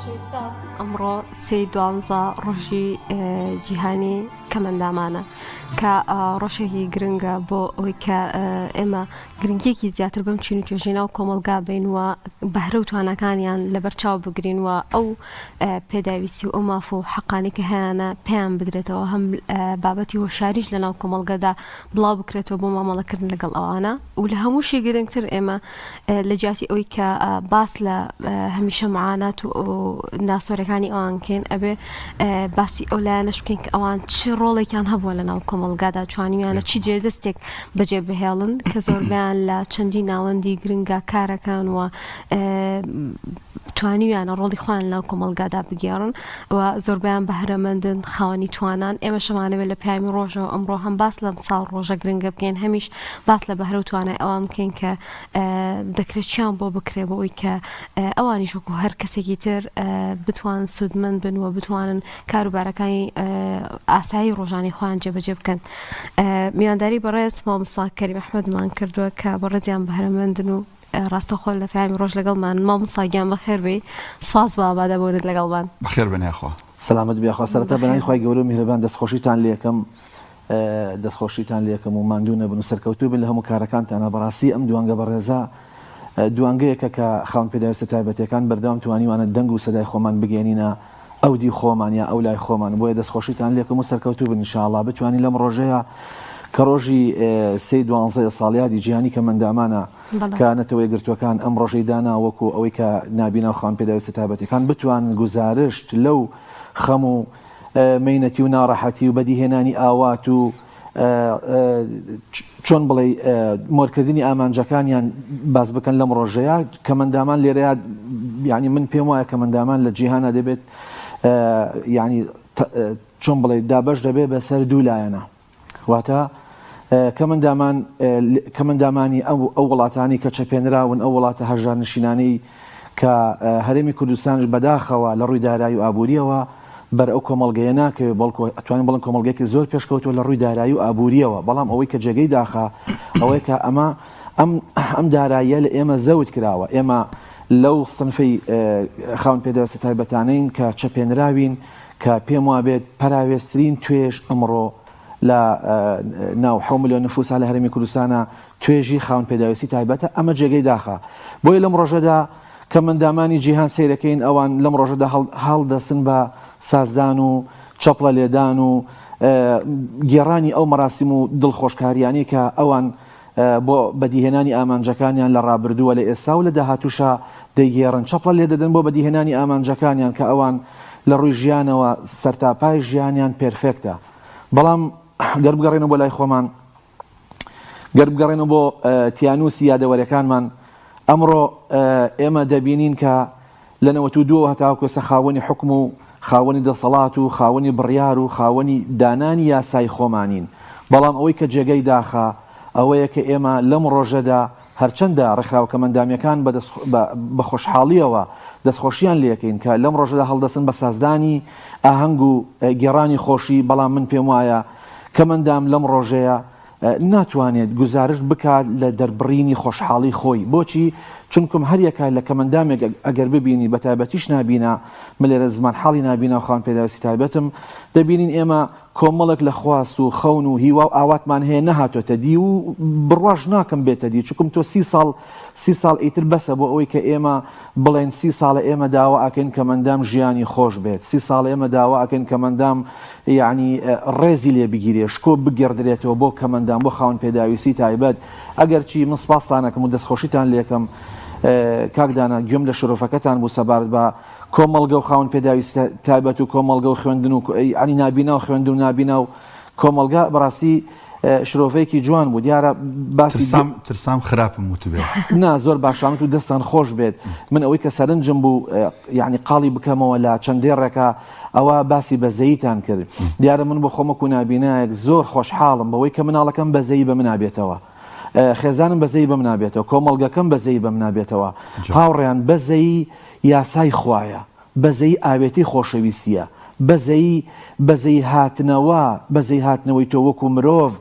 خۆشەویستان ئەمڕۆ سێی دوانزە ڕۆژی جیهانی کەمەندامانە کە ڕۆژێکی گرنگە بۆ ئەوەی کە ئێمە گرنگیەکی زیاتر بەم چین و توێژەی ناو کۆمەڵگا بین و بەهرە و تواناکانیان لەبەر چاو بگرین و ئەو پێداویستی و ئەو ماف و حەقانی کە هەیانە پێیان بدرێتەوە هەم بابەتی هۆشاریش لە ناو کۆمەڵگەدا بڵاو بکرێتەوە بۆ مامەڵەکردن لەگەڵ ئەوانە و لە هەمووشی گرنگتر ئێمە لە جیاتی ئەوەی کە باس لە هەمیشە معانات و ناسۆرەکانی ئەوان بکەین ئەبێ باسی ئەو لایەنەش بکەین کە ئەوان چ ڕۆڵێکیان هەبووە لە ناو کۆمەڵگادا توانیویانە چی جێدەستێک بەجێ بهێڵن کە زۆربیان لە چەندی ناوەندی گرنگا کارەکان و توانیویانە ڕۆڵی خۆیان لەناو کۆمەڵگادا بگێڕن و زۆربەیان بەهرەمەندن خاوەنی توانان ئێمە شەمانەوێت لە پەیامی ڕۆژەوە ئەمڕۆ هەم باس لەم ساڵ ڕۆژە گرنگە بکەین هەمیش باس لە بەهرە و توانای ئەوان بکەین کە دەکرێت چیان بۆ بکرێ بۆ ئەوی کە ئەوانیش وەکو هەر کەسێکی تر بتوان سوودمەند بن و بتوانن کاروبارەکانی ئاسایی ڕۆژانی خۆیان جێبەجێ بکەن میوانداری بەڕێز مامۆستا کەریم ئەحمەدمان کردووە کە بەڕێزیان بەهرەمەندن و ڕاستەوخۆ لە پەیامی ڕۆژ لەگەڵمان مامۆستا گیان بەخێر بێی سپاس بۆ ئامادەبوونت لەگەڵمان. بەخێر بێن یاخوا. سەلامەت بی یاخوا سەرەتا بەناوی خوای گەورە و میهرەبان دەستخۆشیتان لێکەم دەستخۆشیتان لێکەم و ماندوو نەبن و سەرکەوتوو بن لە هەموو کارەکانتانا بەڕاستی ئەم دوانگە بەڕێزە دوانگەیەکە کە خاوەن پێداویستە تایبەتیەکان بەردەوام توانیوانە دەنگ و سەدای خۆمان بگەیەنینە ئەو دی خۆمان یا ئەو لای خۆمان بۆیە دەستخۆشیتان لێکەم و سەرکەوتوو بن ان شاء اللە بتوانین لەم ڕۆژەیا کە ڕۆژی سێی دوانزەیە ساڵیادی جیهانی کەمئەندامانە کە نەتەوە یەکگرتووەکان ئەم ڕۆژەی دانا وەکو ئەوەی کە نابینا و خاوەن پێداویستە تایبەتیەکان بتوانن گوزارشت لەو خەم و مەینەتی و ناڕەحەتی و بەدیهێنانی ئاوات و چۆن بڵێی مۆرکردنی ئامانجەکانیان باس بکەن لەم ڕۆژەیە کەمەندامان لێرەیە یعنی من پێم وایە کەمەندامان لە جیهانە دەبێت یعنی چۆن بڵێ دابەش دەبێت بەسەر دوو لایەنە واتە کەمەندامان کەمەندامانی ئەو ئەو وڵاتانی کە چەپێنراون ئەو وڵاتە هەژارنشینانەی کە هەرێمی کوردستانش بەداخەوە لە ڕووی دارایی و ئابووریەوە بەر ئەو کۆمەڵگەیە ناکەوێت، بەڵکو ئەتوانین بڵێن کۆمەڵگەیەکی زۆر پێشکەوتووە لە ڕووی دارایی و ئابوورییەوە، بەڵام ئەوەی کە جێگەی داخە ئەوەیە کە ئەمە ئەم ئەم داراییە لە ئێمە زەوت کراوە، ئێمە لەو سنفەی خاوەن پێداویستە تایبەتانەین کە چەپێنراوین کە پێم وابێت پەراوێزترین توێژ ئەمڕۆ لە ناو حەو ملیۆن نفوسا لە هەرێمی کوردستانە توێژی خاوەن پێداویستی تایبەتە، ئەمە جێگەی داخە. بۆیە لەم ڕۆژەدا کە مندامانی جیهان سەیرەکەین ئەوان لەم ڕۆژەدا هەڵدەسن بە سازدان و چەپڵە لێدان و گێڕانی ئەو مەراسیم و دڵخۆشکاریانەی کە ئەوان بۆ بەدیهێنانی ئامانجەکانیان لە ڕابردووە لە ئێستا و لە داهاتووشا دەیگێڕن چەپڵە لێدەدەن بۆ بەدیهێنانی ئامانجەکانیان کە ئەوان لە ڕووی ژیانەوە سەرتاپای ژیانیان پێرفێکتە بەڵام گەر بگەڕێنەوە بۆ لای خۆمان گەر بگەڕێنەوە بۆ تیانووسی یادەوەریەکانمان، ئەمڕۆ ئێمە دەبینین کە لە 92 وە هەتاوەکو ئێستا خاوەنی حوکم و خاوەنی دەسەڵات و خاوەنی بڕیار و خاوەنی دانانی یاسای خۆمانین، بەڵام ئەوەی کە جێگەی داخە ئەوەیە کە ئێمە لەم ڕۆژەدا هەرچەندە ڕێکخراوە کەمئەندامییەکان بە خۆشحاڵییەوە دەستخۆشییان لێکەین کە لەم ڕۆژەدا هەڵدەستن بە سازدانی ئاهەنگ و گێڕانی خۆشی، بەڵام من پێموایە کەمئەندام لەم ڕۆژەیە ناتوانێت گوزارشت بکات لە دەربڕینی خۆشحاڵی خۆی، بۆچی؟ چونکم هەریەکە لە کەمئەندامێک ئەگەر ببینی بەتایبەتیش نابینا، من لێرە زمانحاڵی نابینا و خاوەن پێداویستی تایبەتم، دەبینین ئێمە کۆمەڵێک لە خواست و خەون و هیوا و ئاواتمان هەیە نەهاتۆتە دی و بڕواش ناکەم بێتە دی چونکم تۆ سی ساڵ سی ساڵ ئیتر بەسە بۆ ئەوەی کە ئێمە بڵێین سی ساڵە ئێمە داوا ئەکەین کەمئەندام ژیانی خۆش بێت سی ساڵە ئێمە داوا ئەکەین کەمئەندام یەعنی ڕێزی لێ بگیرێ شکۆ بگێڕدرێتەوە بۆ کەمئەندام بۆ خاوەن پێداویستی تایبەت ئەگەرچی من سپاستان ئەکەم و دەستخۆشیتان لێکەم کاک دانا گوێم لە شرۆڤەکەتان بوو سەبارەت بە کۆمەڵگە و خاوەن پێداویستی تایبەت و کۆمەڵگە و خوێندن و یانی نابینا و خوێندن و نابینا و کۆمەڵگە بەڕاستی شرۆڤەیەکی جوان بوو دیارە باسی ترسام ترسام خراپم وتبێ. نا زۆر باشانت و دەستان خۆش بێت من ئەوەی کە سەرنجم بوو یعنی قاڵی بکەمەوە لە چەند دێڕێکە ئەوە باسی بەزەیتان کرد دیارە من بۆ خۆم وەکو نابینایەک زۆر خۆشحاڵم بەوەی کە مناڵەکەم بەزەیی بە منا بێتەوە خێزانم بەزەیی بە منا بێتەوە کۆمەڵگەکەم بەزەیی بە منا بێتەوە هاوڕێیان بەزەیی یاسای خوایە، بەزەیی ئاوێتەی خۆشەویستییە، بەزەیی، بەزەیی هاتنەوە، بەزەیی هاتنەوەی تۆ وەکو مرۆڤ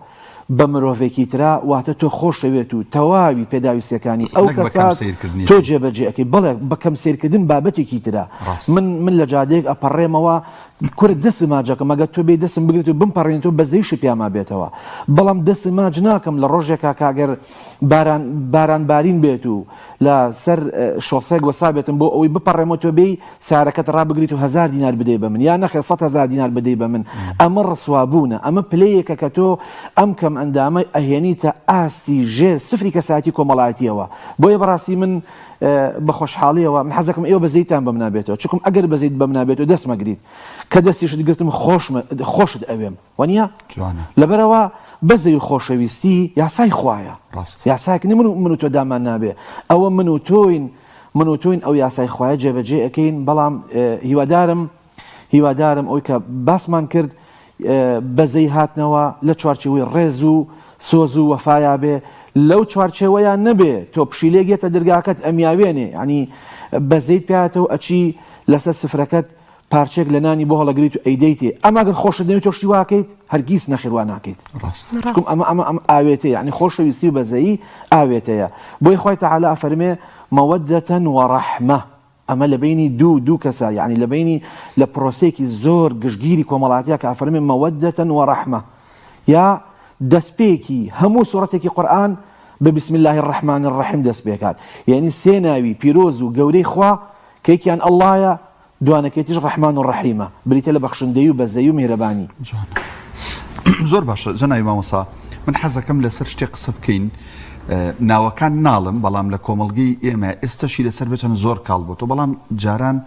بە مرۆڤێکی ترا واتە تۆ خۆشەوێت و تەواوی پێداویستیەکانی ئەو نەک بە کەم کەسە سەیرکردنی تۆ تۆ. جێبەجێ ئەکەی بەڵێ بە کەم سەیرکردن بابەتێکی ترە ڕاستە. من من لە جادەیەک ئەپەڕێمەوە کورە دەستم ماجەکەم ئەگەر تۆ بێی دەستم بگریت و بمپەڕێنیتەوە بەزەیشت پیاما بێتەوە بەڵام دەستم ماچ ناکەم لە ڕۆژێکا کە ئەگەر باران باران بارین بێت و لە سەر شۆسەیەک وەسابێتم بۆ ئەوەی بپەڕێمەوە تۆ بێی سارەکەت ڕابگریت و هەزار دینار بدەی بە من یا نەخێر 100,000 دینار بدەی بە من ئەمە ڕسوابوونە ئەمە پلەیەکە کە تۆ ئەم کەم ئەندامە ئەهێنیتە ئاستی ژێر سفری کەسایەتی کۆمەڵایەتیەوە بۆیە بەڕاستی من بە خۆشحاڵیەوە من حەزەکەم ئێوە بەزەیتان بە منا بێتەوە چکم ئەگەر بەزەیت بە منا بێتەوە دەست مەگریت کە دەستیشت گرتم خۆشمە خۆشت ئەوێم وەنیە جوانە. لەبەرئەوە بەزەی و خۆشەویستی یاسای خوایە ڕاستە. یاسایەک نیە من و من و تۆ دامان نابێ ئەوە من و تۆین من و تۆین ئەو یاسای خوایە جێبەجێ ئەکەین بەڵام هیوادارم هیوادارم ئەوی کە باسمان کرد بەزەی هاتنەوە لە چوارچێوەی ڕێز و سۆز و وەفایا بێ لەو چوارچێوەیان نەبێ تۆ پشیلێک یەتە درگاکەت ئەمیاوێنێ یعنی بەزەیت پیاتەوە ئەچی لەسەر سفرەکەت پارچەیەک لە نانی بۆ هەڵەگریت و ئەیدەیتێ ئەما گەر خۆشت نەوێت تۆ شتی واکەیت هەرگیز نەخێر وا ناکەیت ڕاست چکم ئەمە ئەمە ئەم ئاوێتەیە یعنی خۆشەویستی و بەزەیی ئاوێتەیە بۆی خوای تەعالا ئەفەرمێ مەوەدەتەن وەڕەحمە ئەمە لە بینی دوو دوو کەسە یعنی لە بینی لە پرۆسەیەکی زۆر گشتگیری کۆمەڵاتیە کە ئەفەرمێ مەوەدەتەن وەڕەحمە یا دەستپێکی هەموو سوڕەتێکی قورئان بە بسم الله الرحمن الرحیم دەست پێکات یعنی سێ ناوی پیرۆز و گەورەی خوا کە یەکیان ئەڵڵایە دوانەکەیتریش ڕەحمان و ڕەحیمە، بریتیە لە بەخشندەیی و بەزەیی و میهرەبانی. جوانە زۆر باشە جەنابی مامۆستا من حەزەکەم لەسەر شتێک قسە بکەین ناوەکان ناڵم بەڵام لە کۆمەڵگەی ئێمە ئێستەشی لەسەر بچەن زۆر کاڵ بۆ تۆ بەڵام جاران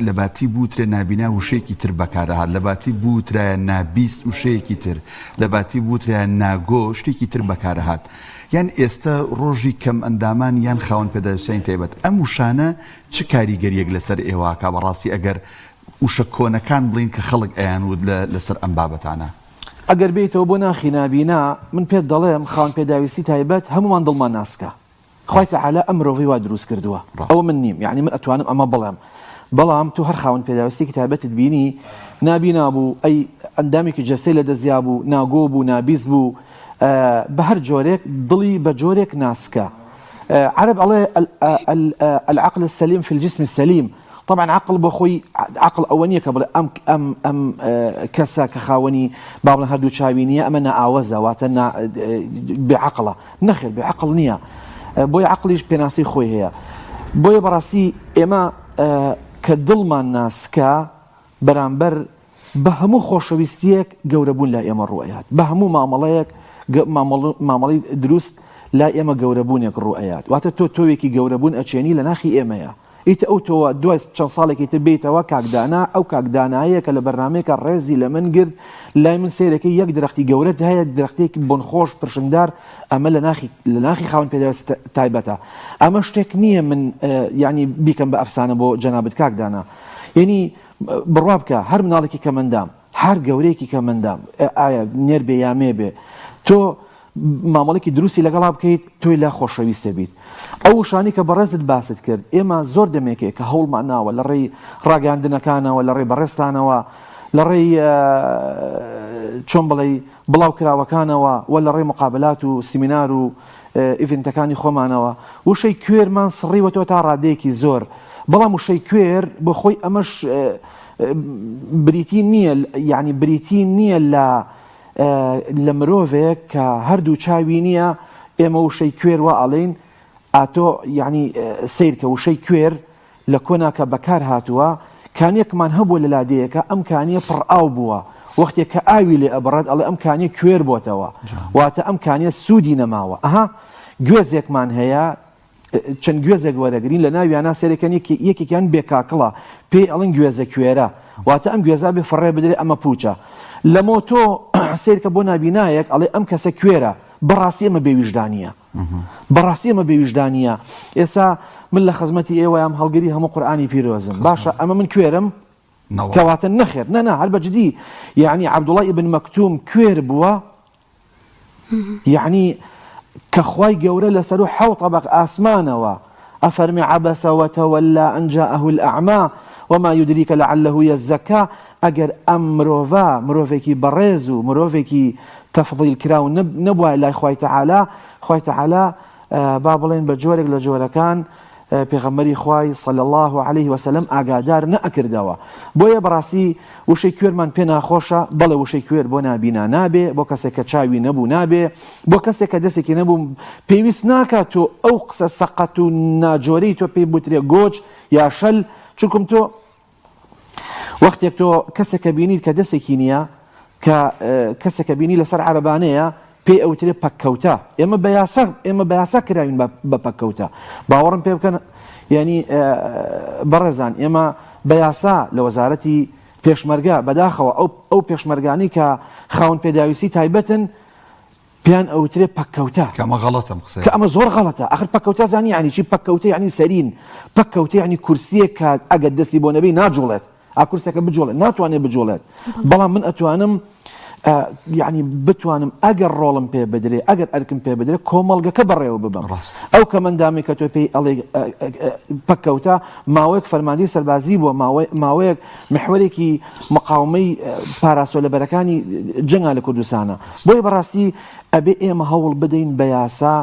لە باتی بوترێ نابینا وشەیەکی تر بەکارەهات لە باتی بوترایە نابیست وشەیەکی تر لە باتی بوترایە ناگۆ شتێکی تر بەکارەهات یان ئێستا ڕۆژی کەم ئەندامان یان خاوەن پێداویستیانی تایبەت ئەم وشانە چ کاریگەریەک لەسەر ئێوە ئەکا بەڕاستی ئەگەر وشە کۆنەکان بڵێین کە خەڵک ئەیان وت لە لەسەر ئەم بابەتانە؟ ئەگەر بێیتەوە بۆ ناخی نابینا من پێت دەڵێم خاوەن پێداویستی تایبەت هەموومان دڵمان ناسکە خوای تەعالا ئەم مرۆڤەی وا دروست کردووە ئەوە من نیم یانی من ئەتوانم ئەمە بڵێم بەڵام تۆ هەر خاوەن پێداویستیەکی تایبەتت بینی نابینا بوو ئەی ئەندامێکی جەستەی لە دەستیا بوو ناگۆ بوو نابیست بوو بە هەر جۆرێک دڵی بە جۆرێک ناسکە عەرەب ئەڵێ العقل السلیم فی الجسم السلیم طبعا عقل بۆ خۆی عقل ئەوە نییە کە بڵێ ئەم ئەم ئەم کەسە کە خاوەنی با بڵێن هەردوو چاوی نییە ئەمە نائاوەزە واتە بێ عقلە نەخێر بێ عقل نییە بۆیە عقلیش پێناسەی خۆی هەیە بۆیە بەڕاستی ئێمە کە دڵمان ناسکە بەرامبەر بە هەموو خۆشەویستییەک گەورەبوون لای ئێمە ڕووئەیات، بە هەموو مامەڵەیەک مامەڵەی دروست لای ئێمە گەورەبوونێک ڕووئەیات، واتە تۆ تۆوێکی گەورەبوون ئەچێنی لە ناخی ئێمەیا، ئیتر ئەو تۆوە دوای چەند ساڵێکی تر بێیتەوە کاک دانا ئەو کاک دانایەیە کە لە بەرنامەیەکا ڕێزی لە من گرت، لای من سەیرەکەی یەک درەختی گەورەت هەیە، درەختێکی بۆنخۆش پرشنگدار، ئەمە لە ناخی لە ناخی خاوەن پێداویستی تایبەتە، ئەمە شتێک نییە من یانی بیکەم بە ئەفسانە بۆ جەنابت کاک دانا، یانی بڕوا بکە هەر مناڵێکی کەمەندام هەر گەورەیەکی کەمەندام ئایا نێر بێ یا مێ بێ تۆ مامەڵێکی دروستی لەگەڵا بکەیت تۆی لا خۆشەویستە بیت ئەو وشانی کە بەڕێزت باست کرد ئێمە زۆر دەمێکێ کە هەوڵمان ناوە لە ڕێی ڕاگەاندنەکانەوە لە ڕێی بەڕێزتانەوە لە ڕێی چۆن بڵێ بڵاوکراوەکانەوە و لە ڕێی مقابلات و سیمینار و ئیڤنتەکانی خۆمانەوە وشەی کوێرمان سڕیوەتەوە تا ڕادەیەکی زۆر بەڵام وشەی کوێر بۆ خۆی ئەمەش بریتی نییە یعنی بریتی نییە لە لە مرۆڤێک کە هەردوو چاوی نییە ئێمە وشەی کوێر وا ئەڵێین ئاتۆ یعنی سیرکە وشەی کوێر لە کۆنا کە بەکار هاتووە، کانیەکمان هەبووە لە لادێیەکا، ئەم کانیە پڕ ئاو بووە، وەختێ کە ئاوی لێ ئەبڕێت ئەڵێ ئەم کانیە کوێر بۆتەوە، واتە ئەم کانیە سوودی نەماوە. ئەها گوێزێکمان هەیە، چەند گوێزێک وەرەگرین لە ناویانا سەیرەکەن یەکێکیان بێ کاکڵە، پێی ئەڵێن گوێزە کوێرە، واتە ئەم گوێزە ئەبێ فڕێ بدرێ ئەمە پووچە. لە مۆتۆ سەیرکە بۆ نابینایەک ئەڵێ ئەم کەسە کوێرە، بەڕاستی ئەمە بێ ویژدانیە. بەڕاستی ئەمە بێویژدانیە ئێسا من لە خزمەتی ئێوەیام هەڵگری هەموو قورئانی پیرۆزم باشە ئەمە من کوێرم کەواتە نەخێر نەنا هەر بە جدی یعنی عەبدوڵای ئیبن مەکتوم کوێر بووە یعنی کە خوای گەورە لەسەر و حەوت طبق ئاسمانەوە ئەفەرمی عبس وتولى أن جاءه الأعمى وما يدريك لعله يزكى. ئەگەر ئەم مرۆڤە مرۆڤێکی بەڕێز و مرۆڤێکی تەفضیل کراو نەبوایە لای خوای تەعالا، خوای تەعالا با بڵێین بە جۆرێک لە جۆرەکان پێغەمبەری خوای صلی اللە علیه وسلم ئاگادار نەئەکردەوە. بۆیە بەڕاستی وشەی کوێرمان پێ ناخۆشە، بەڵێ وشەی کوێر بۆ نابینا نابێ، بۆ کەسێک کە چاوی نەبوو نابێ، بۆ کەسێک کە دەستێکی نەبوو پێویست ناکا تۆ ئەو قسە سەقەت و ناجۆرەی تۆ پێی بوترێ گۆج یا شەل، چونکم تۆ وەختێک تۆ کەسێکە بینیت کە دەسێکی نییە کە کەسێکە بینی لەسەر عەرەبانەیە پێی ئەوترێ پەککەوتە ئێمە بە یاسا ئێمە بە یاسا کراوین بە پەککەوتە باوەڕم پێ بکەن یعنی بەڕێزان ئێمە بە یاسا لە وەزارەتی پێشمەرگە بەداخەوە ئەو ئەو پێشمەرگانی کە خاون پێداویستی تایبەتن پێیان ئەوترێ پەککەوتە. کە ئەمە غەڵەتە ئەم قسەیە. کە ئەمە زۆر غەڵەتە. ئاخر پەککەوتە زانی یەعنی چی؟ پەککەوتە یەعنی سەرین. پەککەوتە یەعنی کورسییەک کە ئەگەر دەستی بۆ نەبەی ناجوڵێت. ئا کورسیەکە بجوڵێت ناتوانێت بجوڵێت. بەڵام من ئەتوانم یەعنی بتوانم ئەگەر ڕۆڵم پێ بدرێ، ئەگەر ئەرکم پێ بدرێ کۆمەڵگەکە بەڕێوە ببەم. ڕاستە. ئەو کەمەندامەی کە تۆ پێی ئەڵێی پەککەوتە ماوەیەک فەرماندەی سەربازی بووە، ماوەیەک میحوەرێکی مقاومەی پاراستوە لە بەرەکانی جەنگا لە کوردستانا. بۆیە بەڕاستی ئەبێ ئێمە هەوڵ بدەین بە یاسا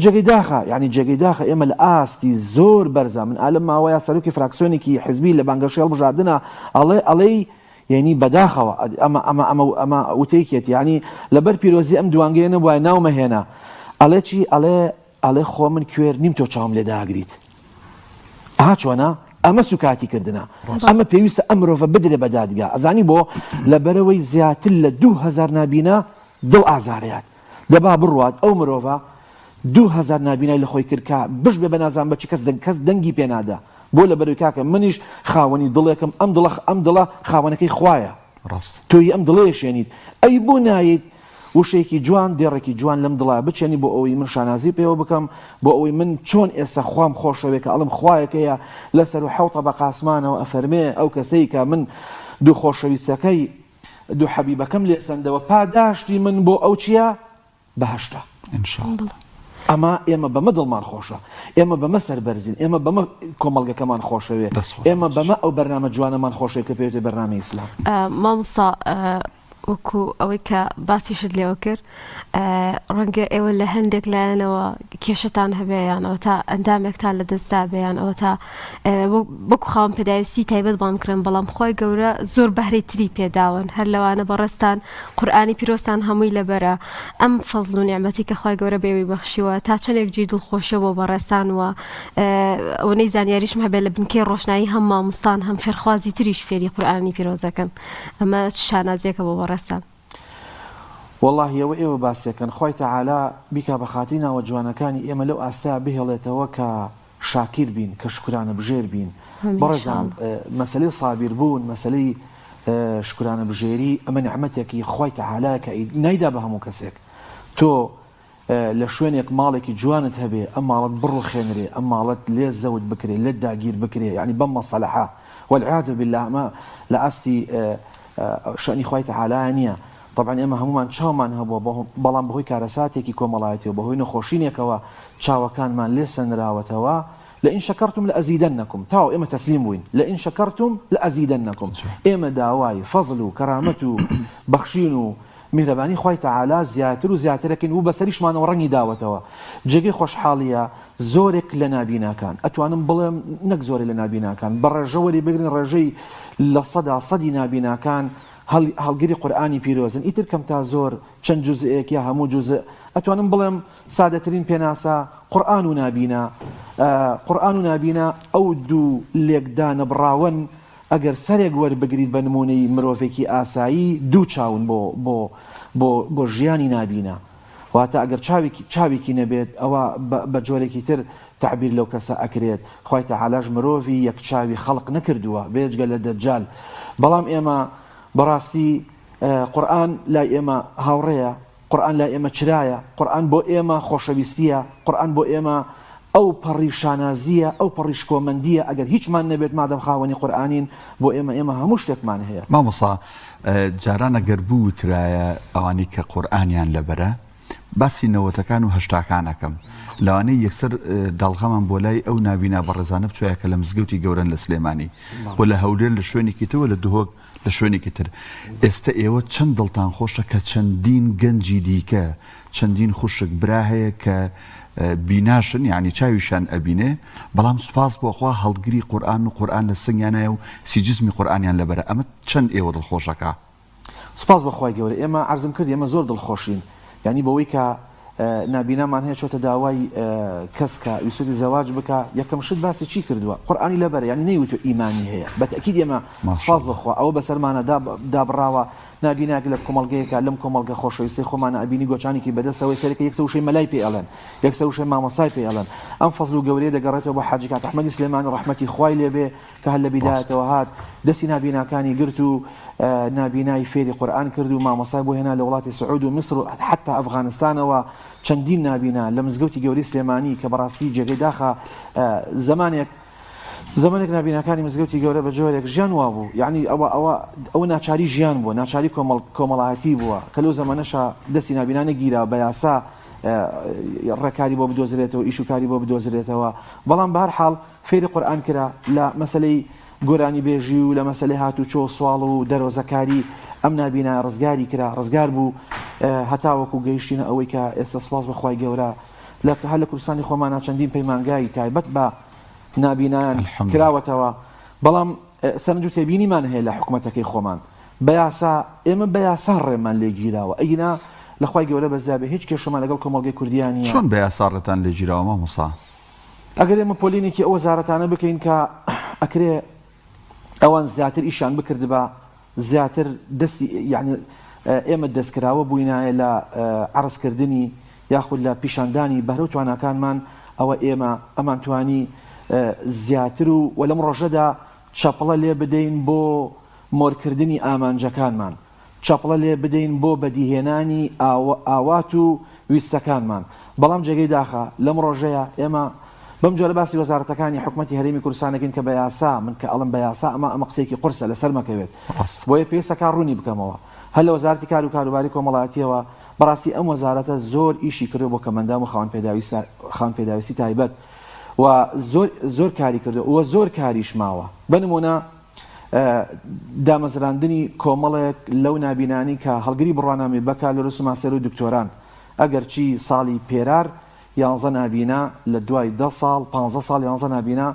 جێگەی داخە یانی جێگەی داخە ئێمە لە ئاستی زۆر بەرزا من ئالەم ماوەیە سەرۆکی فراکسیۆنێکی حزبی لە بانگەشەی هەڵبژاردنە ئەڵێ ئەڵێی یعنی بەداخەوە ئەمە ئەمە ئەمە ئەمە وتەیەکێت یعنی لەبەر پیرۆزی ئەم دوانگەیە نەبوایە ناومەهێنا ئەڵێ چی ئەڵێ ئەڵێ خۆ من کوێر نیم تۆ چاوم لێ داگریت. ئەها چۆنە؟ ئەمە سوکاتی کردنە. ئەمە پێویستە ئەم مرۆڤە بدرێ بە دادگا. ئەزانی بۆ؟ لەبەرئەوەی زیاتر لە 2000 نابینا دڵ ئازارەیات. دەبا بڕوات ئەو مرۆڤە 2000 نابینای لە خۆی کرد کە بش بێ بە نازانم بە چی کەس دەنگ کەس دەنگی پێ نادا. بۆ؟ لەبەرئەوەی کاکە منیش خاوەنی دڵێکم ئەم دڵە ئەم دڵە خاوەنەکەی خوایە. ڕاستە. تۆی ئەم دڵە ئەشێنیت. ئەی بۆ نایەیت وشەیەکی جوان، دێڕێکی جوان لەم دڵە بچێنی بۆ ئەوەی من شانازی پێوە بکەم، بۆ ئەوەی من چۆن ئێستا خوام خۆشەوێ کە ئەڵێم خوایەک هەیە لە سەروو حەوت تەبەق ئاسمانەوە ئەفەرمێ ئەو کەسەی کە من دوو خۆشەویستەکەی دوو حەبیبەکەم لێ سەندەوە پاداشتی من بۆ ئەو چییە؟ بەهەشتە. ان شاء اللە. ئەمە ئێمە بەمە دڵمان خۆشە، ئێمە بەمە سەربەرزین، ئێمە بەمە کۆمەڵگەکەمان خۆشەوێ، ئێمە بەمە ئەو بەرنامە جوانەمان خۆشەوێ کە پێوترێ بەرنامەی ئیسلام. مامۆستا وەکو ئەوەی کە باسیشت لێوە کرد ڕەنگە ئێوە لە هەندێک لایەنەوە کێشەتان هەبێ یان ئەوەتا ئەندامێکتان لە دەستدا بێ یان ئەوەتا وەکو خاوەن پێداویستی تایبەت بانگ کرێن بەڵام خوای گەورە زۆر بەهرەی تری پێداون هەر لەوانە بەڕێزتان قورئانی پیرۆزتان هەمووی لەبەرە ئەم فەزل و نیعمەتی کە خوای گەورە بە ئێوەی بەخشیوە تا چەندێک جێی دڵخۆشیە بۆ بەڕێزتان و ئەوەنەی زانیاریشم هەبێت لە بنکەی ڕۆشنایی هەم مامۆستان هەم فێرخوازی تریش فێری قورئانی پیرۆز دەکەن ئەمە چ شانازیەکە بۆ بەڕێزتان. وەڵاهی ئەوە ئێوە باسیەکەن خوای تەعالا بیکا بە خاتری ناوە جوانەکانی ئێمە لەو ئاستەیا بهێڵێتەوە کە شاکیر بین کە شوکرانە بژێر بین بەڕێزان مەسەلەی سابیر بوون مەسەلەی شوکرانە بژێری ئەمە نیعمەتێکی خوای تەعالایە کە نایدا بە هەموو کەسێک تۆ لە شوێنێک ماڵێکی جوانت هەبێ ئەم ماڵەت بڕوخێنرێ ئەم ماڵەت لێ زەوت بکرێ لێت داگیر بکرێ یعنی بەم مەسەلەحە والعیاذ بالله ئەمە لە ئاستی شەئنی خوای تەعالایە نییە تەبعەن ئێمە هەموومان چاومان هەبووە بەڵام بەهۆی کارەساتێکی کۆمەڵایەتیەوە بەهۆی نەخۆشینێکەوە چاوەکانمان لێ سەنراوەتەوە لئن شکرتم لازیدنکم تەواو ئێمە تەسلیم بووین لئن شکرتم لازیدنکم ئێمە داوای فەزل و کەرامەت و بەخشین و میهرەبانی خوای تەعالا زیاتر و زیاترەکەین و بەسەریشمانەوە ڕەنگی داوەتەوە جێگەی خۆشحاڵیە زۆرێک لە نابیناکان ئەتوانم بڵێم نەک زۆرێ لە نابیناکان بە ڕێژە وەری بگرن ڕێژەی لە سەدا سەدی نابیناکان هەڵگری قورئانی پیرۆزن ئیتر کەم تا زۆر چەند جوزئێک یا هەموو جوزئ ئەتوانم بڵێم سادەترین پێناسە قورئان و نابینا قورئان و نابینا ئەو دوو لێکدانەبڕاوەن ئەگەر سەرێک وەربگریت بە نموونەی مرۆڤێکی ئاسایی دوو چاون بۆ بۆ بۆ بۆ ژیانی نابینا واتە ئەگەر چاوێکی چاوێکی نەبێت ئەوا بە بە جۆرێکی تر تەعبیر لەو کەسە ئەکرێت خوای تەعالاش مرۆڤی یەک چاوی خەڵق نەکردووە بێجگە لە دەجال بەڵام ئێمە بەڕاستی قورئان لای ئێمە هاوڕێیە قورئان لای ئێمە چرایە قورئان بۆ ئێمە خۆشەویستیە قورئان بۆ ئێمە ئەو پەڕی شانازیە ئەو پەڕی شکۆمەندیە ئەگەر هیچمان نەبێت مادەم خاوەنی قورئانین بۆ ئێمە ئێمە هەموو شتێکمان هەیە. مامۆستا جاران ئەگەر بوترایە ئەوانەی کە قورئانیان لەبەرە باسی نەوەتەکان و هەشتاکان ئەکەم. لەوانەیە یەکسەر داڵغەمان بۆ لای ئەو نابینا بەڕێزانە بچوایە کە لە مزگەوتی گەورەن لە سلێمانی و لە هەولێر لە شوێنێکی تر و لە دهۆک لە شوێنێکی تر. ئێستە ئێوە چەند دڵتان خۆشە کە چەندین گەنجی دیکە، چەندین خوشک، برا هەیە کە بیناشن یانی چاویشیان ئەبینێ بەڵام سوپاس بۆ خوا هەڵگری قورئان و قورئان لە سنگیانایە و سیجزمی قورئانیان لەبەرە ئەمە چەند ئێوە دڵخۆشەکا؟ سوپاس بۆ خوای گەورە ئێمە عەرزم کرد ئێمە زۆر دڵخۆشین یانی بەوەی کە نابینامان هەیە چۆتە داوای کەس کە ویستوتی زەواج بکا یەکەم شت باسی چی کردووە قورئانی لەبەرە یانی نەیوتوە ئیمانی هەیە بە تەئکید ئێمە سوپاس بۆ خوا ئەوە بەسەرمانە دابڕاوە نابینایەک لە کۆمەڵگەیەکا لەم کۆمەڵگە خۆشەویستەی خۆمانە ئەبینی گۆچانێکی بەدەستەوەی سەرەکە یەکسەر وشەی مەلای پێ ئەڵێن یەکسەر وشەی مامۆستای پێ ئەڵێن ئەم فەزل و گەورەیە دەگەڕێتەوە بۆ حاجی کاک ئەحمەدی سلێمانی ڕەحمەتی خوای لێبێ کە هەر لە بیدایەتەوە هات دەستی نابیناکانی گرت و نابینای فێری قورئان کرد و مامۆستای بۆ هێنا لە وڵاتی سعود و میسر و حەتا ئەفغانستانەوە چەندین نابینا لە مزگەوتی گەورەی سلێمانی کە بەڕاستی جێگەی داخە زەمانێک زەمەنێک نابیناکانی مزگەوتی گەورە بە جۆرێک ژیان وابوو یعنی ئەوە ئەوە ئەوە ناچاری ژیان بووە ناچاری کۆمەڵ کۆمەڵایەتی بووە کە لەو زەمەنەشا دەستی نابینا نەگیرا بە یاسا ڕێکاری بۆ بدۆزرێتەوە ئیش و کاری بۆ بدۆزرێتەوە بەڵام بەهەر حاڵ فێری قورئان کرا لە مەسەلەی گۆرانی بێژی و لە مەسەلەی هاتوچۆ و سواڵ و دەرۆزەکاری ئەم نابینایە ڕزگاری کرا ڕزگار بوو هەتاوەکو گەیشتینە ئەوەی کە ئێستا سوپاس بە خوای گەورە لە هەر لە کوردستانی خۆمانا چەندین پەیمانگای تایبەت بە نابینایان کراوەتەوە بەڵام سەرنج و تێبینیمان هەیە لە حکومەتەکەی خۆمان بە یاسا ئێمە بە یاسا ڕێمان لێ گیراوە ئەگینا لە خوای گەورە بەزیابێ هیچ کێشەمان لەگەڵ کۆمەڵگەی کوردیا نییە. چۆن بە یاسا ڕێتان لێ گیراوە مامۆستا؟ ئەگەر ئێمە پۆلینێکی ئەو وەزارەتانە بکەین کە ئەکرێ ئەوان زیاتر ئیشیان بکردبا زیاتر دەستی یعنی ئێمە دەستکراوە بووینایە لە عەرزکردنی یاخود لە پیشاندانی بەهرە و تواناکانمان ئەوە ئێمە ئەمانتوانی زیاتر و و لەم ڕۆژەدا چەپڵە لێ بدەین بۆ مۆرکردنی ئامانجەکانمان. چەپڵە لێ بدەین بۆ بەدیهێنانی ئاوات و ویستەکانمان، بەڵام جێگەی داخە لەم ڕۆژەیا ئێمە بەم جۆرە باسی وەزارەتەکانی حکومەتی هەرێمی کوردستان ئەکەین کە بە یاسا، من کە ئەڵێم بە یاسا ئەمە ئەمە قسەیەکی قورسە لەسەر مەکەوێت بۆیە پێویستە کار ڕوونی بکەمەوە هەر لە وەزارەتی کار و کاروباری کۆمەڵایەتیەوە بەڕاستی ئەم وەزارەتە زۆر ئیشی کردوە بۆ کەمئەندام و خاوەن خاوەن پێداویستی تایبەت و زۆر زۆر کاری کردوە و زۆر کاریش ماوە بە نمونە دامەزراندنی کۆمەڵێک لەو نابینانەی کە هەڵگری بڕوانامەی بەکالۆرۆس و ماستەر و دکتۆران، ئەگەرچی ساڵی پێرار یانزە نابینا لە دوای دە ساڵ پانزە ساڵ یانزە نابینا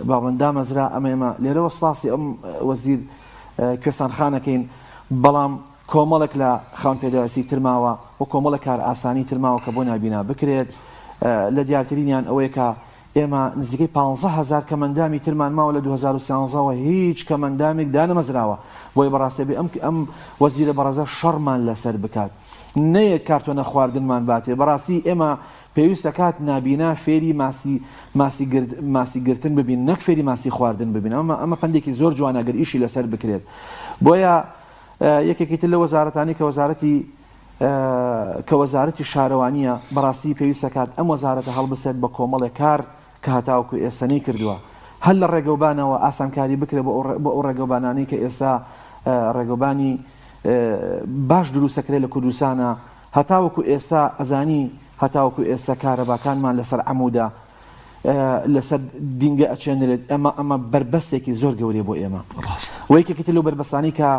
با بڵێن دامەزرا، ئەمە ئێمە لێرەوە سپاسی ئەم وەزیر کوێستان خان ئەکەین، بەڵام کۆمەڵێک لە خاوەن پێداویستی تر ماوە و کۆمەڵێک کارئاسانی تر ماوە کە بۆ نابینا بکرێت، لە دیارترینیان ئەوەیە کە ئێمە نزیکەی 15 هەزار کەمئەندامی ترمان ماوە لە 2013 وە هیچ کەمئەندامێک دانەمەزراوە بۆیە بەڕاستی ئەبێ ئەم ئەم وەزیرە بەڕێزە شەڕمان لەسەر بکات نەیەت کارتۆنە خواردنمان باتێ بەڕاستی ئێمە پێویستە کات نابینا فێری ماسی ماسی گرت ماسی گرتن ببین نەک فێری ماسی خواردن ببین ئەمە ئەمە پەندێکی زۆر جوانە گەر ئیشی لەسەر بکرێت بۆیە یەکێکی تر لە وەزارەتانی کە وەزارەتی کە وەزارەتی شارەوانییە، بەڕاستی پێویست دەکات ئەم وەزارەتە هەڵبسێت بە کۆمەڵێک کار کە هەتاوەکو ئێستا نەیکردووە، هەر لە ڕێگەوبانەوە ئاسانکاری بکرێت بۆ ئەو ڕێگەوبانانەی کە ئێستا ڕێگەوبانی باش دروستەکرێت لە کوردستانا، هەتاوەکو ئێستا ئەزانی هەتاوەکو ئێستا کارەباکانمان لەسەر عەمودە لەسەر دینگە ئەچێنرێت، ئەمە ئەمە بەربەستێکی زۆر گەورەیە بۆ ئێمە. وە یەکێکی تر لەو بەربەستانەی کە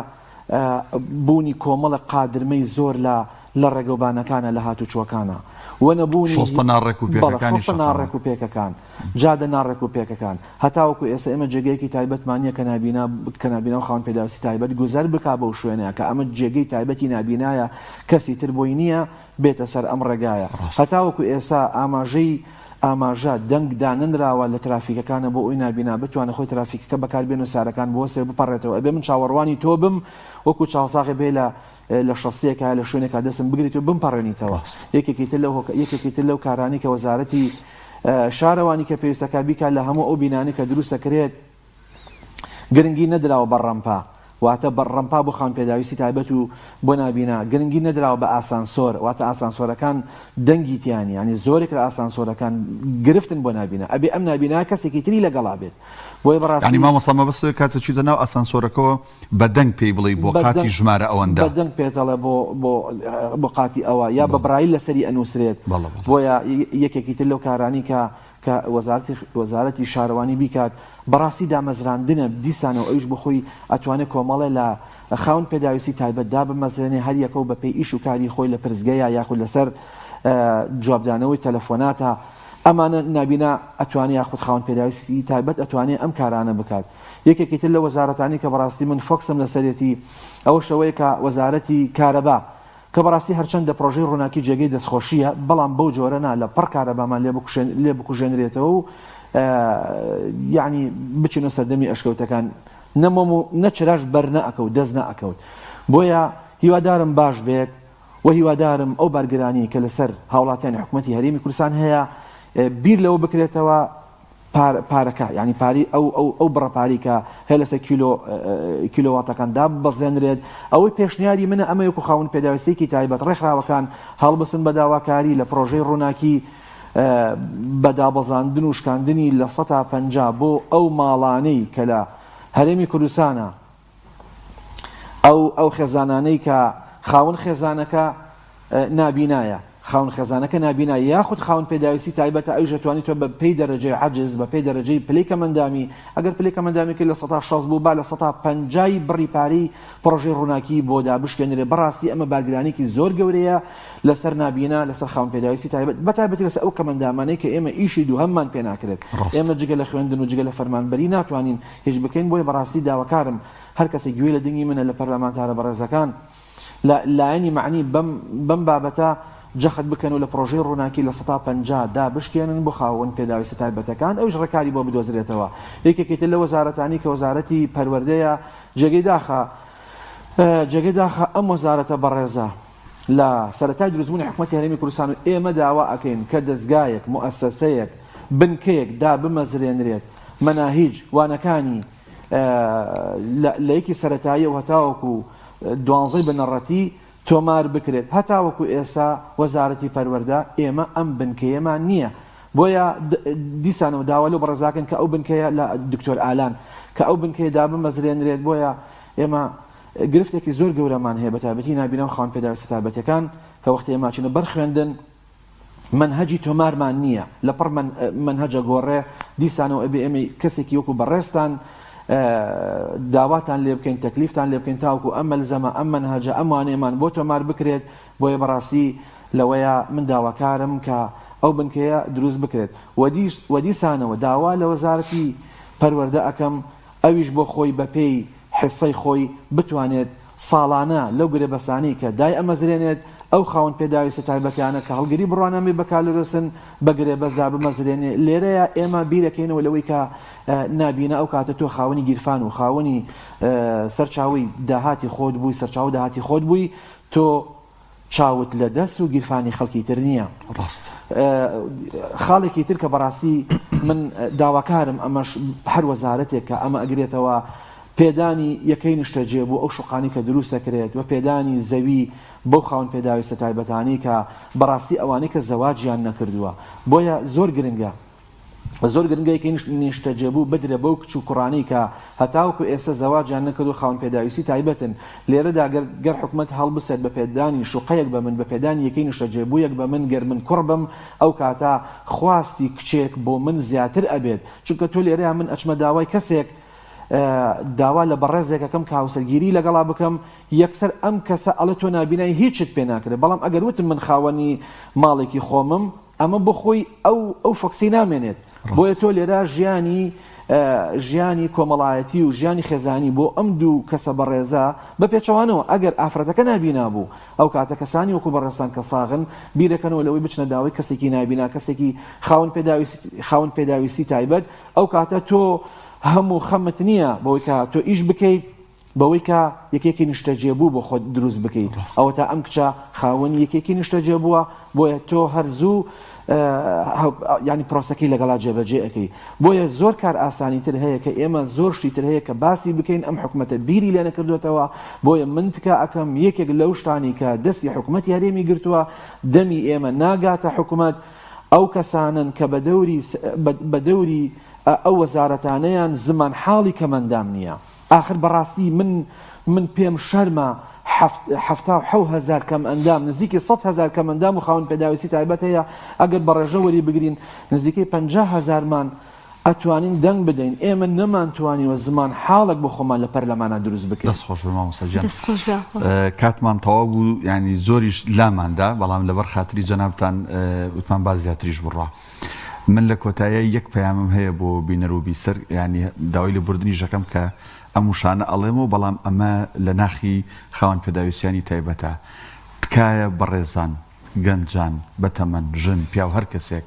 بوونی کۆمەڵێک قادرمەی زۆر لە لە ڕێگەوبانەکانە لە هاتوچۆکانە و نەبوونی شۆستە ناڕێک و بەڵێ پێکەکانی شۆستە شەقامە. ناڕێک و پێکەکان جادە ناڕێک و پێکەکان هەتاوەکو ئێستا ئێمە جێگەیەکی تایبەتمان نییە کە نابینا کە نابینا و خاوەن پێداویستی تایبەت گوزەر بکا بەو شوێنە کە ئەمە جێگەی تایبەتی نابینایە کەسی تر بۆی نییە بێتە سەر ئەم ڕێگایە ڕاستە. هەتاوەکو ئێستا ئاماژەی ئاماژە، دەنگ دانەنراوە لە ترافیکەکانە بۆ ئەوی نابینا بتوانێت خۆی ترافیکەکە بەکار بێنێ و سارەکان بوەستێ و بپەڕێتەوە ئەبێ من چاوەڕوانی تۆ بم وەکو چاوساغێ بێ لە لە شەستیەکا یا لە شوێنێکا دەستم بگریت و بمپەڕێنیتەوە ڕاستە. یەکێکی تر لەو هۆکا یەکێکی تر لەو کارانەی کە وەزارەتی شارەوانی کە پێویستەکا بیکا لە هەموو ئەو بینانەی کە دروست ئەکرێت گرنگی نەدراوە بە ڕەمپە. واتە بە ڕەمپا بۆ خاوەن پێداویستی تایبەت و بۆ نابینا، گرنگی نەدراوە بە ئاسانسۆر، واتە ئاسانسۆرەکان دەنگی تیا نیە، یانی زۆرێک لە ئاسانسۆرەکان گرفتن بۆ نابینا، ئەبێ ئەم نابینایە کەسێکی تری لەگەڵا بێت، بۆیە بەڕاستی. یانی مامۆستا مەبەست کاتێ چویتە ناو ئاسانسۆرەکەوە بە دەنگ پێی بڵێی بۆ قاتی ژمارە ئەوەندە. بە دەنگ پێت ئەڵێ بۆ بۆ بۆ قاتی ئەوە یا بە بڕایل لەسەری ئەنووسرێت، بۆیە یەکێکی تر لەو کارانەی کە کە وەزارەتی وەزارەتی شارەوانی بیکات بەڕاستی دامەزراندنە دیسانەوە ئەویش بۆ خۆی ئەتوانێ کۆمەڵێ لە خاوەن پێداویستی تایبەت دابمەزرێنێ هەر یەکەو بە پێی ئیش و کاری خۆی لە پرسگەیا یاخود لەسەر جوابدانەوەی تەلەفۆناتە ئەمانە نابینا ئەتوانێ یاخود خاوەن پێداویستی تایبەت ئەتوانێ ئەم کارانە بکات یەکێکی تر لە وەزارەتانی کە بەڕاستی من فۆکسم لەسەرێتی ئەوەش ئەوەیە کە وەزارەتی کارەبا کە بەڕاستی هەرچەندە پڕۆژەی ڕووناکی جێگەی دەستخۆشییە، بەڵام بەو جۆرە نا لە پڕ کارەبامان لێ لێ بکوژێنرێتەوە و یەعنی بچینە سەردەمی ئەشکەوتەکان نە مۆم و نە چراش بەر نەئەکەوت دەست نەئەکەوت. بۆیە هیوادارم باش بێت و هیوادارم ئەو بارگرانیەی کە لەسەر هاوڵاتیانی حکومەتی هەرێمی کوردستان هەیە بیر لەوە بکرێتەوە پارەکە یانی پارەی ئەو ئەو ئەو بڕە پارەی کە هەیە لەسەر کیلۆ کیلۆواتەکان داببەزێنرێت ئەوەی پێشنیاری منە ئەمە وەکو خاوەن پێداویستیەکی تایبەت ڕێکخراوەکان هەڵبسن بە داواکاری لە پڕۆژەی ڕووناکی بە دابەزاندن و شکاندنی 50% بۆ ئەو ماڵانەی کە لە هەرێمی کوردستانە ئەو ئەو خێزانانەی کە خاوەن خێزانەکە نابینایە خاوەن خێزانەکە نابینایە یاخود خاوەن پێداویستی تایبەتە ئەویش ئەتوانی تۆ بە پێی دەرەجەی عەجز بە پێی دەرەجەی پلەی کەمئەندامی ئەگەر پلەی کەمئەندامیەکەی 60% بوو با 50% ی بڕی پارەی پڕۆژەی ڕووناکی بۆ دابشکێنرێ بەڕاستی ئەمە بارگرانیەکی زۆر گەورەیە لەسەر نابینا لەسەر خاوەن پێداویستی تایبەت بەتایبەتی لەسەر ئەو کەمئەندامانەی کە ئێمە ئیشی دووهەممان پێ ناکرێت ئێمە جگە لە خوێندن و جگە لە فەرمانبەری ناتوانین هیچ بکەین بۆیە بەڕاستی داواکارم هەر کەسێک گوێی لە دەنگی منە لە پەرلەمانتارە بەڕێزەکان لە لایەنی مەعنی بەم بەم بابەتە جەخت بکەن و لە پڕۆژەی ڕووناکی 50% دا بشکێنن بۆ خاوەن پێداویستە تایبەتەکان ئەویش ڕێکاری بۆ بدۆزرێتەوە یەکێکی تر لە وەزارەتانی کە وەزارەتی پەروەردەیە جێگەی داخە جێگەی داخە ئەم وەزارەتە بەڕێزە لە سەرەتای دروستبوونی حکومەتی هەرێمی کوردستان و ئێمە داوا ئەکەین کە دەزگایەک، موئەسەسەیەک، بنکەیەک دابمەزرێنرێت مەناهیج، وانەکانی، لە یەکی سەرەتاییەوە هەتاوەکو دوانزەی بنەڕەتی تۆمار بکرێت، هەتاوەکو ئێستا وەزارەتی پەروەردە ئێمە ئەم بنکەیەمان نییە، بۆیە دیسانەوە داوا لەو بەڕێزاکەین کە ئەو بنکەیە لە دکتۆر ئالان کە ئەو بنکەیە دابمەزرێنرێت، بۆیە ئێمە گرفتێکی زۆر گەورەمان هەیە بەتایبەتی نابینا و خاوەن پێداویستە تایبەتیەکان کە وەختی ئێمە ئەچینە بەر خوێندن مەنهەجی تۆمارمان نییە لەپڕ مەنهەجە گۆڕێ دیسانەوە ئەبێ ئێمەی کەسێکی وەکو بەڕێزتان داواتان لێ بکەین تەکلیفتان لێ بکەین تاوەکو ئەم مەلزەمە ئەم مەنهەجە ئەم وانەیەمان بۆ تۆمار بکرێت بۆیە بەڕاستی لەوەیە من داواکارم کە ئەو بنکەیە دروست بکرێت وە دیسانەوە داوا لە وەزارەتی پەروەردە ئەکەم ئەویش بۆ خۆی بەپێی حیسەی خۆی بتوانێت ساڵانە لەو گرێبەستانەی کە دایئەمەزرێنێت ئەو خاوەن پێداویستە تایبەتیانە کە هەڵگری بڕوانامەی بەکالۆریۆسن بە گرێبەست دابمەزرێنێ لێرەیا ئێمە بیرەکەینەوە لەوەی کە نابینە ئەو کاتە تۆ خاوەنی گیرفان و خاوەنی سەرچاوەی داهاتی خۆت بووی سەرچاوە داهاتی خۆت بووی تۆ چاوت لە دەست و گیرفانی خەڵکی تر نییە. ڕاستە. خاڵێکی تر کە بەڕاستی من داواکارم ئەمەش هەر وەزارەتێک کە ئەمە ئەگرێتەوە پێدانی یەکەی نیشتەجێ بۆ ئەو شوقانەی کە دروست دەکرێت و پێدانی زەوی بەو خاوەن پێداویستە تایبەتانەی کە بەڕاستی ئەوانەی کە زەواجیان نەکردووە بۆیە زۆر گرنگە زۆر گرنگە یەکەی نیشتەجێبوو بدرێ بەو کچ و کوڕانەی کە هەتاوەکو ئێستا زەواجیان نەکردوو خاوەن پێداویستی تایبەتن، لێرەدا گەر گەر حکومەت هەڵبسێت بە پێدانی شوقەیەک بە من بە پێدانی یەکەی نیشتەجێبوویەک بە من گەر من کوڕ بم ئەو کاتە خواستی کچێک بۆ من زیاتر ئەبێت چونکە تۆ لێرەیا من ئەچمە داوای کەسێک داوا لە بەڕێزێک ئەکەم کە هاوسەرگیری لەگەڵا بکەم یەکسەر ئەم کەسە ئەڵێ تۆ نابینای هیچت پێ ناکرێت بەڵام ئەگەر وتم من خاوەنی ماڵێکی خۆمم ئەمە بۆ خۆی ئەو ئەو فۆکسەی نامێنێت بۆیە تۆ لێرە ژیانی ژیانی کۆمەڵایەتی و ژیانی خێزانی بۆ ئەم دوو کەسە بەڕێزە بە پێچەوانەوە ئەگەر ئافرەتەکە نابینا بوو ئەو کاتە کەسانی وەکو بەڕێزتان کە ساغن بیرەکەنەوە لەوەی بچنە داوای کەسێکی نابینا کەسێکی خاوەن پێداویستی خاوەن پێداویستی تایبەت ئەو کاتە تۆ هەموو خەمت نییە بەوەی کە تۆ ئیش بکەیت. بەوەی کە یەکێکی نیشتەجێبوو بۆ خۆت دروست بکەی. ئەوەتا ئەم کچە خاوەنی یەکێکی نیشتەجێبووە، بۆیە تۆ هەر زوو یانی پرۆسەکەی لەگەڵا جێبەجێ ئەکەی. بۆیە زۆر کارئاسانی تر هەیە کە ئێمە زۆر شتی تر هەیە کە باسی بکەین ئەم حکومەتە بیری لێ نەکردۆتەوە، بۆیە من تکا ئەکەم یەکێک لەو شتانی کە دەستی حکومەتی هەرێمی گرتووە دەمی ئێمە ناگاتە حکومەت ئەو کەسانەن کە بەدەوری بەدەوری ئەو وەزارەتانەیان زمان حاڵی کەمەندام نییە. ئاخر بەڕاستی من من پێم شەرمە 77 هەزار کەمئەندام نزیکی 100 هەزار کەمئەندام و خاوەن پێداویستی تایبەت هەیە ئەگەر بە ڕێژە وەری بگرین نزیکەی 50 هەزارمان ئەتوانین دەنگ بدەین ئێمە نەمانتوانیوە زمان حاڵێک بۆ خۆمان لە پەرلەمانا دروست بکەین. دەست خۆش بێ مامۆستا گیان. دەست خۆش بێ ئاخۆ. کاتمان تەواو بوو یانی زۆریش لاماندا بەڵام لەبەر خاتری جەنابتان وتمان با زیاتریش بڕوا. من لە کۆتاییا یەک پەیامم هەیە بۆ بینەر و بیسەر یانی داوای لێبوردنیش ئەکەم کە ئەم وشانە ئەڵێمەوە بەڵام ئەمە لە ناخی خاوەن پێداویستیانی تایبەتە تکایە بەڕێزان گەنجان بەتەمەن ژن پیاو هەر کەسێک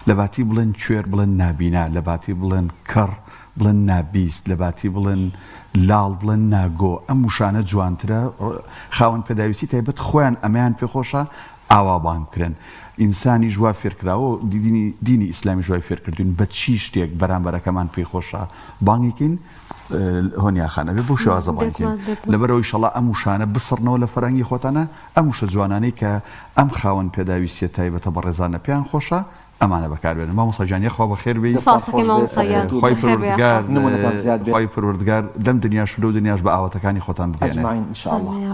لەباتی بڵێن کوێر بڵێن نابینا لەباتی بڵێن کەڕ بڵێن نابیست لەباتی بڵێن لاڵ بڵێن ناگۆ ئەم وشانە جوانترە خاوەن پێداویستی تایبەت خۆیان ئەمەیان پێخۆشە ئاوا بانگ بکرێن ئینسانیش وا فێرکراوە دینی دینی ئیسلامیش وای فێرکردوین بە چی شتێک بەرامبەرەکەمان پێی خۆشە بانگی کەین هۆنیا خان ئەبێ بەو شێوازە بانگی کەین لەبەرئەوەی ئیشەڵا ئەم وشانە بسڕنەوە لە فەرهەنگی خۆتانە ئەم وشە جوانانەی کە ئەم خاوەن پێداویستیە تایبەتە بەڕێزانە پێیان خۆشە ئەمانە بەکاربێنن مامۆستا گیان یەخوا بەخێر بێی سپاس دەکەین مامۆستا گیان خوای بەخێر بێ پەروەردگار نمونەتان زیاد بێت خوای پەروەردگار لەم دنیاش و لەو دنیاش بە ئاواتەکانی خۆتان بگەیەنێ. اجمعین ان شاء الله. آمین.